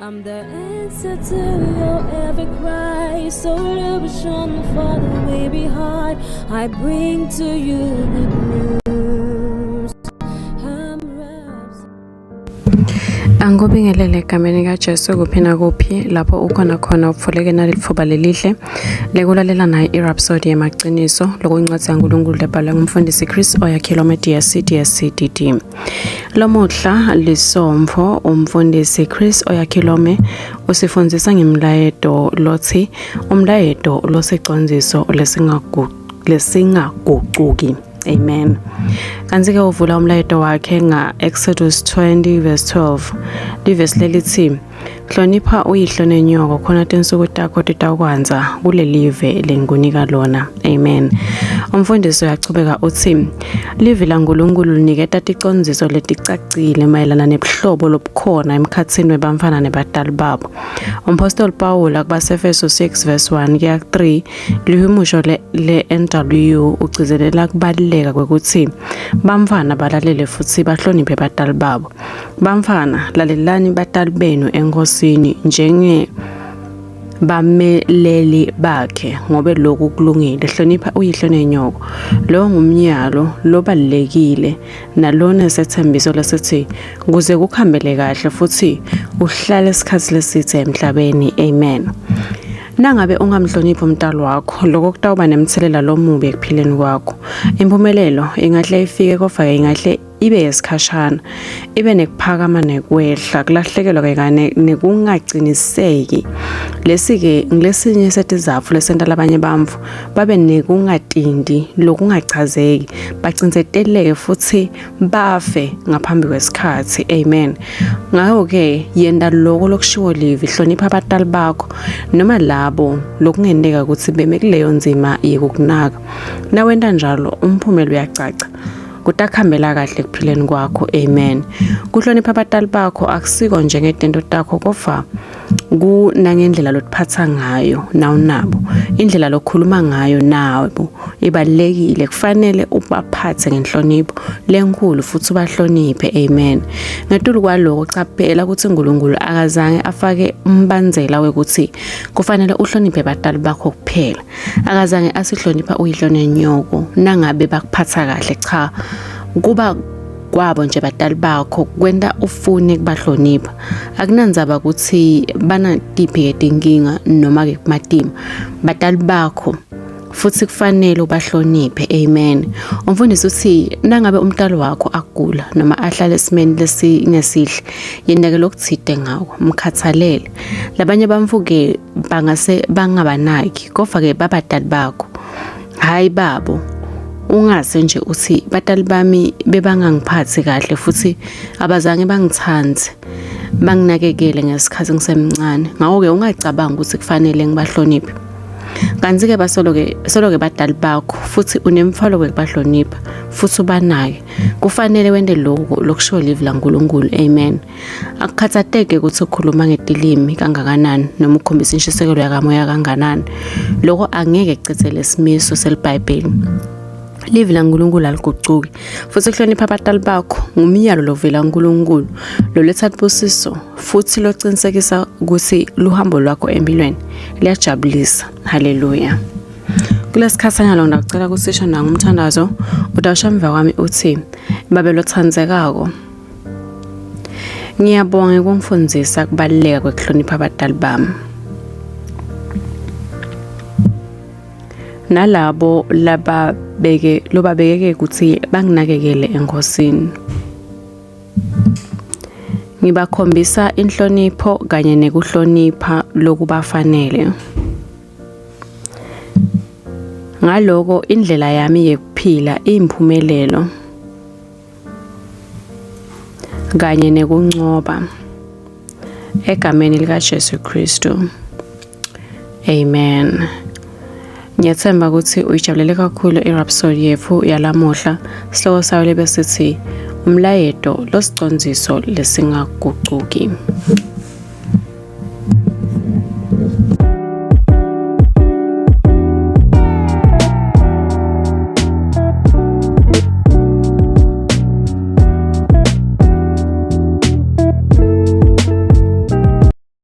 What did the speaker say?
I'm the answer to your every cry, solution for the weary heart. I bring to you good news. I'm Rhapsody. Angikubingelele egameni kaJesu kuphi nakuphi lapho ukhona khona upfoleke nalitfuba lelihle lekulalela naye iRhapsody yemaciniso lokuyincwadzi yaNkulunkulu lebhalwe ngumfundisi Chris Oyakhilome DSC DSC DD. Lomuhla lisompho umfundisi Chris Oyakhilome usifundzisa ngemlayeto lotsi umlayeto losicondziso lesingagucuki. Amen. Kanti-ke uvula umlayeto wakhe nga-Exodus 20 verse 12. Livesi lelithi Hlonipha uyihlo nenyoko khona tinsuku takho titawukwandza kulelive lengikunika lona. Amen. Umfundisi uyachubeka utsi livi laNkulunkulu liniketa ticondziso leticacile mayelana nebuhlobo lobukhona emkhatsini webantfwana nebatali babo. Umphostoli Pawula kubaseFeso 6 verse 1 kuya 3 lihumusho le-NW ugcizelela kubaluleka kwekutsi bantfwana balalele futsi bahloniphe batali babo. Bamfana, lalelani batali benu eNkhosini njenge bameleli bakhe ngobe lokhu kulungile. Hlonipha uyihlo nenyoko. Lo ngumyalo lobalulekile nalona sethembiso lesithi kuze kukhambele kahle futhi uhlale isikhathi lesithe emhlabeni. Amen. Nangabe ungamhloniphi umntalo wakho, lokho kutawuba nemthelela lomubi ekuphileni kwakho. Impumelelo ingahle ifike kodwa ingahle ibe yesikhashana, ibe nekuphakama nekwehla, kulahlekelwa kanye nekungaciniseki. Lesi-ke ngilesinye setizatfu lesenta labanye bantfu babe nekungatindi lokungachazeki, bacindzeteleke futsi bafe ngaphambi kwesikhatsi. Amen. Ngako-ke yenta loko lokushiwo livi, hlonipha abatali bakho noma labo lokungenteka kutsi beme kuleyo ndzima yekukunaka. Nawenta njalo umphumela uyacaca. Kutakuhambela kahle ekuphileni kwakho. Amen. Kuhlonipha abatali bakho akusiko nje ngetento takho kodvwa kunangendlela lotiphatsa ngayo nawunabo. Indlela lokhuluma ngayo nabo ibalulekile. Kufanele ubaphathe ngenhlonipho lenkhulu futhi ubahloniphe. Amen. Ngetulu kwaloko caphela ukuthi uNkulunkulu akazange afake umbandzela wekuthi kufanele uhloniphe batali bakho kuphela. Akazange asihlonipha uyihlo nenyoko nangabe bakuphatha kahle cha kuba kwabo nje batali bakho kwenta ufune kubahlonipha akunandzaba ukuthi banatiphi ke tinkinga noma ke kumatima batali bakho futhi kufanele ubahloniphe amen umfundisi uthi nangabe umntalo wakho agula noma ahlale esimeni lesingesihle yena ke lokuthide ngako mkhathalele labanye bamfuke bangase bangabanaki kodwa-ke babatali bakho hhayi babo ungase nje uthi batali bami bebangangiphathi kahle futhi abazange bangithande banginakekele ngesikhathi ngisemncane ngakho-ke ungacabangi ukuthi kufanele ngibahloniphe kanti-ke basolo-ke solo-ke badali bakho futhi unemthwalo wekubahlonipha futhi ubanake kufanele wente lokhu lokushiwo livi laNkulunkulu amen Akukhathateke ukuthi ukhuluma ngetilimi kangakanani noma ukhombisa inshisekelo yakamoya kanganani. Lokho angeke kuchithe lesimiso seliBhayibheli. Livi laNkulunkulu aligucuki futhi kuhlonipha abatali bakho ngumyalo lovela kuNkulunkulu loletha tibusiso futhi locinisekisa ukuthi luhambo lwakho empilweni luyajabulisa. Haleluya. Kulesikhathi lo ngidacela ukuthi sisho nangu umthandazo utawusho emva kwami uthi Babe lothandzekako Ngiyabonga ngikungifundisa kubaluleka kwekuhlonipha abatali bami. Nalabo lababeke lobabekeke ukuthi banginakekele enkosini. Ngibakhombisa inhlonipho kanye nekuhlonipha lokubafanele. Ngaloko indlela yami yekuphila iyimphumelelo. Kanye nekuncoba egameni likaJesu Kristu. Amen. Ngiyathemba ukuthi uyijabulele kakhulu iRhapsody yethu yalamuhla. Sihloko sayo lebe sithi umlayeto losicondziso lesingagucuki.